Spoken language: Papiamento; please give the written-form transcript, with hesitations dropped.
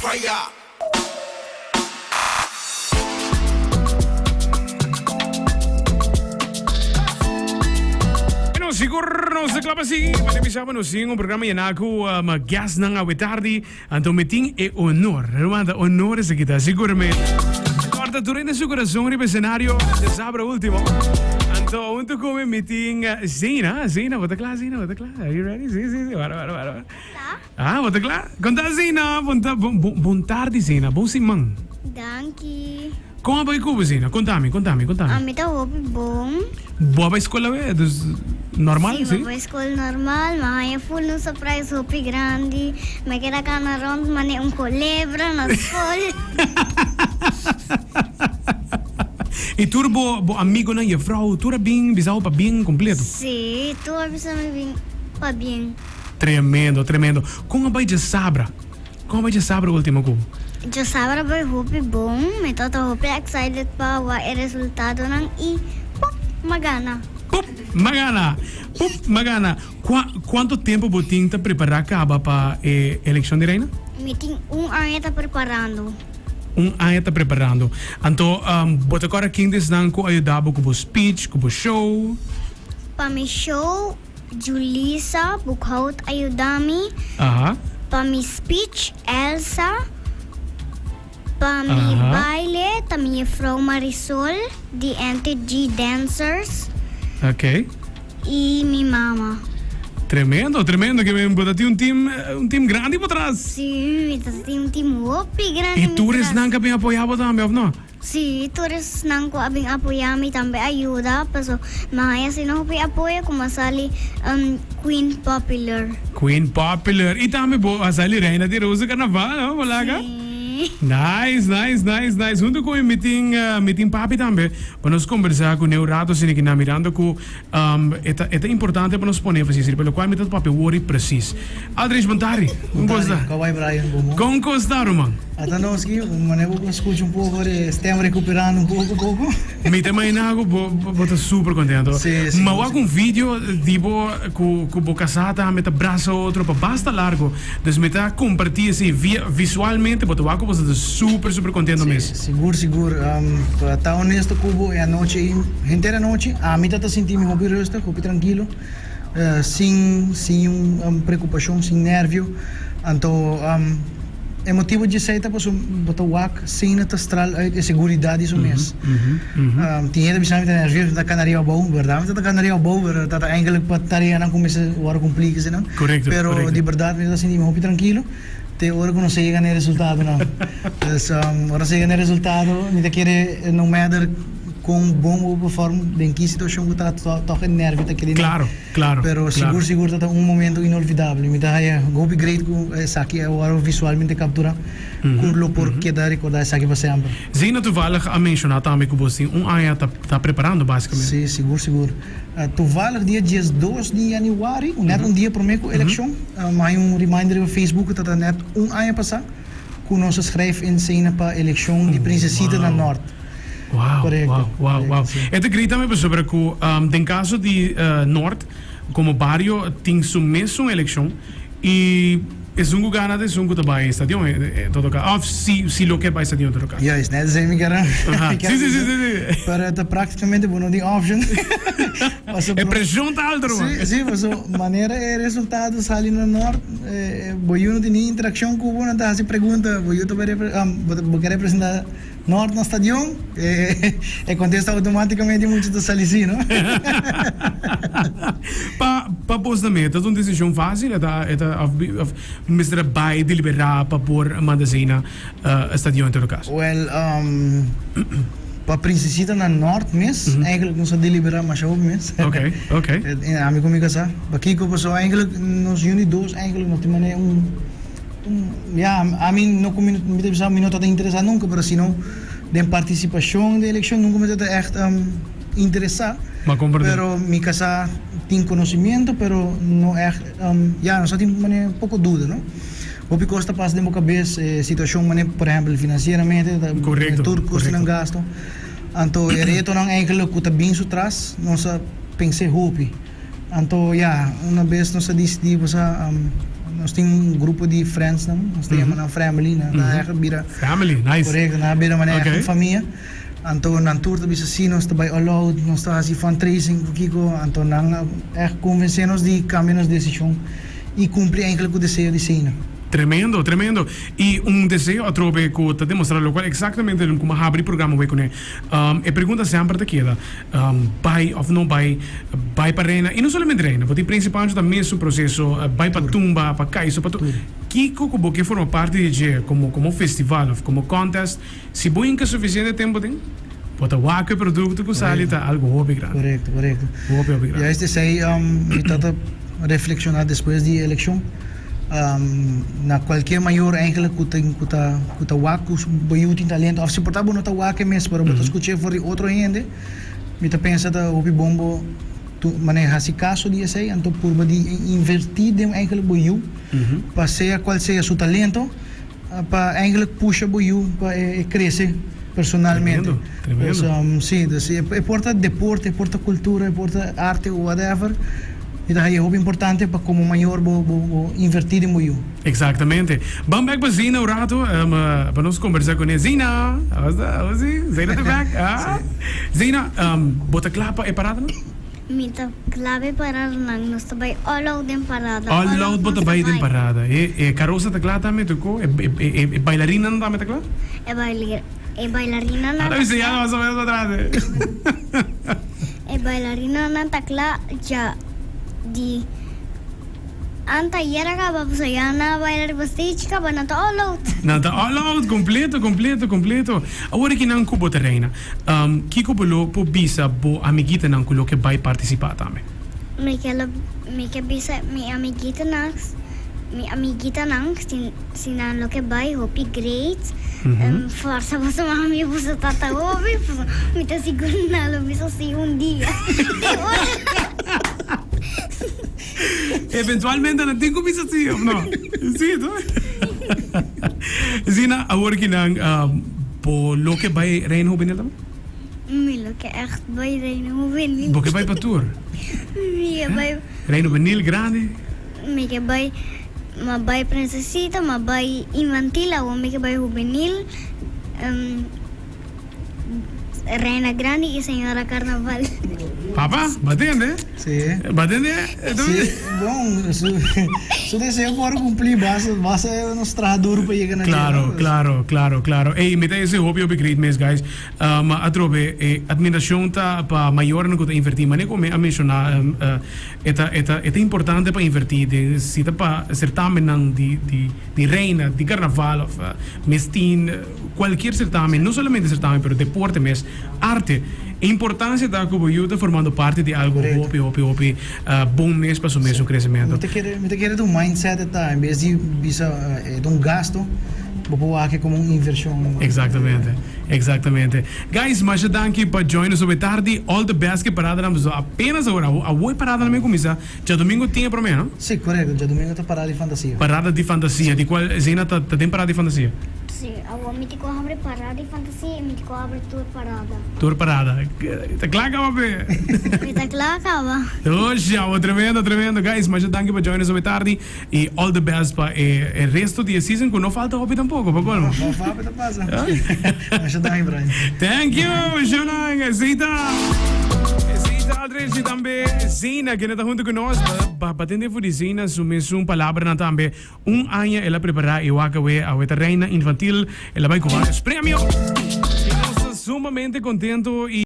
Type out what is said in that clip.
Fire! Bueno, sigur nos ta kla pa sigui. Pa te bisa nos tin un programa llená ku um, guestnan awe tardi. Anto mi tin e honor. Ruman, ta honor esaki ta, siguramente. Corta tur hende su corazón riba escenario djasabra último. Anto hunto ku mi mi tin eh, Zena. Zena, bo ta kla, Zena? Bo ta kla? Are you ready? Sí, sí, sí. Wara, wara, wara. Ah, bo ta kla? Kon ta Zina? Bon ta, bon, bon, bon tardi Zina, bon siman. Danki. Kon a bai ku bo Zina? Kontami, kontami, kontami. Ami ta hopi bon. Bo a bai skol awe? Dus normal, Sí, sí? mi a bai skol normal. Mi a haña full un surprise hopi grandi. Mi a keda kana rond manera un kolebra na skol. I tur bo, bo amigonan, jefrou, tur a bin bisa bo pabien kompleto? Sí, tur a bisa mi bin pabien. Tremendo, tremendo. Kon a bai djasabra? Kon a bai djasabra ultimo ku? Djasabra bai hopi bon. Mi tabata hopi excited pa wak e resultadonan i pup, m'a gana. Pup, m'a gana! Pup, m'a gana! Kua, kuantu tempu bo tin ta prepará kaba pa e elekshon di Reina? Mi tin un aña ta preparando. Un aña ta preparando. Anto, bo ta kòrda ken di esnan ku a yuda bo ku bo speech, ku bo show? Pa mi show Julissa Boekhout a yuda mi. Aha. Pa mi speech, Elsa. Pa mi Aha. baile ta mi juffrouw Marisol di NTG Dancers Ok. y mi mama. Tremendo, tremendo. Ke men bo ta tin un team, un team grandi bo tras. Sí, mi ta tin un team hopi grandi Y mi tur tras. esnan ka bin apoya bo tambe, of no? Sí, tur esnan ku a bin apoyá mi tambe a yuda, paso mi a haña asina hopi apoyo ku mi a sali Queen Popular. Queen Popular. I tambe bo a sali Reina di Rosa Carnaval, no, Bolaga? Sí. Nice, nice, nice, nice. Hunto ku mi mi tin, mi tin papi tambe pa nos kombersá ku ne un rato asina kinan mirando ku e ta, e ta importante pa nos pone énfasis riba lokual mi ta papia wori presis. Aldrich, bon tardi. Kon kos ta? Kawai Brian, bon mo. Kon kos ta, ruman? Ata nos ki, un manera bo por skucha un poko de stem rekuperando un poko poko. Mi ta imaginá ku bo bo ta super kontento. Sí, sí. Mi a wak un video di bo ku ku bo kasá tambe ta brasa otro pa basta largo. Dus mi ta kompartí esei via visualmente bo ta wak ku bo ta super super kontento mes. Sí, sigur sigur. Pa ta honesto ku bo e anochi ei, henter anochi ami ta ta sinti mi hopi rustig, hopi trankilo. Sin sin un preokupashon, sin nervio. Anto e motibu di esei ta pasobra bo ta wak sena ta stral uit e seguridat di su mes. Tin hende bisa mi ta nervioso, mi ta kana riba abou, bèrdat mi ta kana riba abou, pero ta ta enkele pa tareanan ku mester wòrdu kumplí kesinan. Pero di bèrdat mi ta sinti mi hopi trankilo te ora ku nos a yega na e resultadonan. Dus ora nos a yega na e resultado mi ta kere no matter Kon bon bo perform den ki situacion ku ta tòg e nervio ta keda Claro, claro, Pero claro. sigur sigur ta ta un momento inolvidable. Mi ta haya hopi great ku esaki a wòrdu visualmente kapturá ku lo por keda rekordá esaki pa semper. Zina toevallig a menshoná tambe ku bo tin un aña ta ta preparando básicamente. Sí, sigur sigur. Toevallig dia diesdos di yanüari, nèt un dia promé ku elekshon, mi haña un reminder riba Facebook ku ta ta nèt un aña pasá ku nos a schrijf in Zena pa elekshon di Prinsesita na Nort. Wow, Correcto, wow, wow, wow. correcto, sí. E ta grita mi pasobra cu um, den caso di eh, Noord, como bario tin su mesun eleccion y esun cu gana ta esun cu ta bay stadion eh, en todo caso. Of si, si lo ke bay stadion en todo caso. Juist, net esei mi kier Aha. mi kier Sí, sí, sí, bisa. sí, sí. Pero ta prácticamente bo no tin option. Pasobra E presion ta alto, ruman. Sí, sí, paso manera e resultado sali na Noord, eh, bo yu no tin ni interaccion cu bo, nan ta haci pregunta, bo yu ta bay repre, um, bo ta bo ke representa Nort na stadion, e kontesta outomátikamente mucha ta sali sí, no? Pa pa bos na meta ta un desishon fásil? E ta e ta òf òf mester a bai deliberá pa por manda esei na stadion en todo kaso? Wèl, pa Prinsesita na Nort mes, eigenlijk nos a deliberá masha hopi mes. Oké, oké. Ami ku mi kasá. Pakiko? Pasobra eigenlijk nos yu di dos eigenlijk nos tin manera un. Ya, ami no ku mi mi ta bisa mi no ta ta interesá nunka, pero sino den partisipashon den elekshon nunka mi ta ta ègt interesá. M'a komprendé. Pero mi kasá tin konosimiento, pero no ègt, ya, nos a tin manera poko duda, no? Hopi kos ta pasa den bo kabes, e situashon manera por ehèmpel finansieramente ta Korekto, tur kosnan korekto. gasto. Anto e retonan eigenlijk ku ta bin su tras nos a pens'é hopi. Anto ya, una bes nos a disidí, bo sa. nos tin un grupo di friendsnan, nos ta yama nan family, nan ta echt bira. Family, nice. Korekto, nan a bira manera echt un famia. Anto nan tur ta bisa si nos ta bai all out, nos ta hasi fundraising ku kiko, anto nan a echt konvensé nos di kambia nos desishon i kumpli enkele ku deseo di Seina. Tremendo, tremendo. I un deseo atrobe ku ta demostrá lokual eksaktamente ku a habri programa wei kuné. E pregunta semper ta keda, bai òf no bai, bai pa Reina, i no solamente Reina, bo tin Príncipe Pancho ta mesun proseso, bai pa Tumba, pa Kaiso, pa tur. Kiko ku bo ke forma parti di dje komo komo festival òf komo contest, si bo hinka sufisiente tempu den, bo ta wak ku e produkto ku sali ta algu hopi grandi. Korekto, korekto. Hopi, hopi grandi. Juist esei mi ta ta reflekshoná despues di e elekshon. Na cualkier mayor eigenlijk cu ta cu ta cu ta wak cu bo yu tin talento of si por ta bo no ta wak e mes pero bo ta scuch'e for di otro hende mi ta pensa ta hopi bon bo tu manera haci caso di esey anto purba di inverti den eigenlijk bo yu pa sea cual sea su talento pa eigenlijk pusha bo yu pa e crece personalmente. Tremendo, tremendo. Dus si, dus e por ta deporte, e por ta cultura, e por ta arte o whatever, mi ta haya hopi importante pa como mayor bo bo bo inverti den bo yu. Exactamente. Ban bek pa Zina un rato pa nos conversa cune. Zina! Awo si? Zina ta bek? Ah? Zina, bo ta cla pa e parada nan? Mi ta kla pa e paradanan. Nos ta bai all out den parada. All out bo ta bai den parada. E e karosa ta kla tambe tur ko? E e e bailarinanan tambe ta kla? E bailar e bailarinanan ta kla. Mas o menos patras e. E bailarinanan ta kla dja di Anteayer a kaba pasobra ya nan a baila riba stage kaba nan ta all out. Nan ta all out completo completo completo. Awor aki nan ku bo ta reina. Kiko bo lo por bisa bo amiguitanan ku lo ke bai partisipá tambe? Mi ke lo mi ke bisa mi amiguitanan mi amiguitanan si si nan lo ke bai hopi great forsa boso mami boso tata hopi pasobra mi ta sigur nan lo bisa si un dia. Eventualmente nan tin ku bisa si of no? Si to? Zina, awor ki nan bo lo ke bai Reino Hubenil tambe? Mi lo ke ègt bai Reino Hubenil. Bo ke bai pa tur? Mi ke bai. Reino Hubenil grandi? Mi ke bai, m'a bai Prinsesita, m'a bai Infantil, awor mi ke bai Hubenil. Reina Grandi y Señora Carnaval. Papa, ba tende? Sí. Ba tende? Sí, bon, su, su deseo por cumpli, basta, basta nos traha duro pa yega na dje. Claro, claro, claro, claro. Ey, mi ta ese hopi hopi great mes, guys. Um, atrobe, e admiracion ta pa mayornan cu ta inverti. Manera cu mi a menciona, um, uh, e ta, e ta, e ta importante pa inverti den, si ta pa certamennan di, di, di reina, di carnaval of uh, mes tin, Cualkier certamen, no solamente certamen pero deporte mes, arte, e importancia ta cu bo yu ta formando parti di algo hopi hopi hopi bon mes pa su mesun crecemento. Mi ta kere, mi ta kere ta un mindset e ta, en bes di bisa e ta un gasto, bo por wak e como un inversion. Exactamente, exactamente. Guys, masha danki pa join nos awe tardi, all the best cu e paradanan pasobra apenas awor, awo e paradanan a cuminsa, djadomingo tin e prome, no? Si, corecto, djadomingo ta parada di fantasia. Parada di fantasia, di cual Zena ta ta den parada di fantasia? Si, awor mi tin cu habri parada di fantasia y mi tin cu habri tur parada. Tur parada. Ta cla caba pe? Mi ta cla caba. Oshi, awor tremendo, tremendo. Guys, masha danki pa join nos awe tardi y all the best pa e e resto di e season cu no falta hopi tampoco, pa colmo. No falta ta pasa. Masha danki, Brian. Thank you, Shonan. Esey ta, esey ta Aldrich y tambe Zena, kende ta hunto cu nos. Pa pa tende for di Zena su mesun palabranan tambe. Un aña el a prepará e wak awe, awe ta reina infantil, el a bai ku vários premio. I nos ta sumamente kontento i.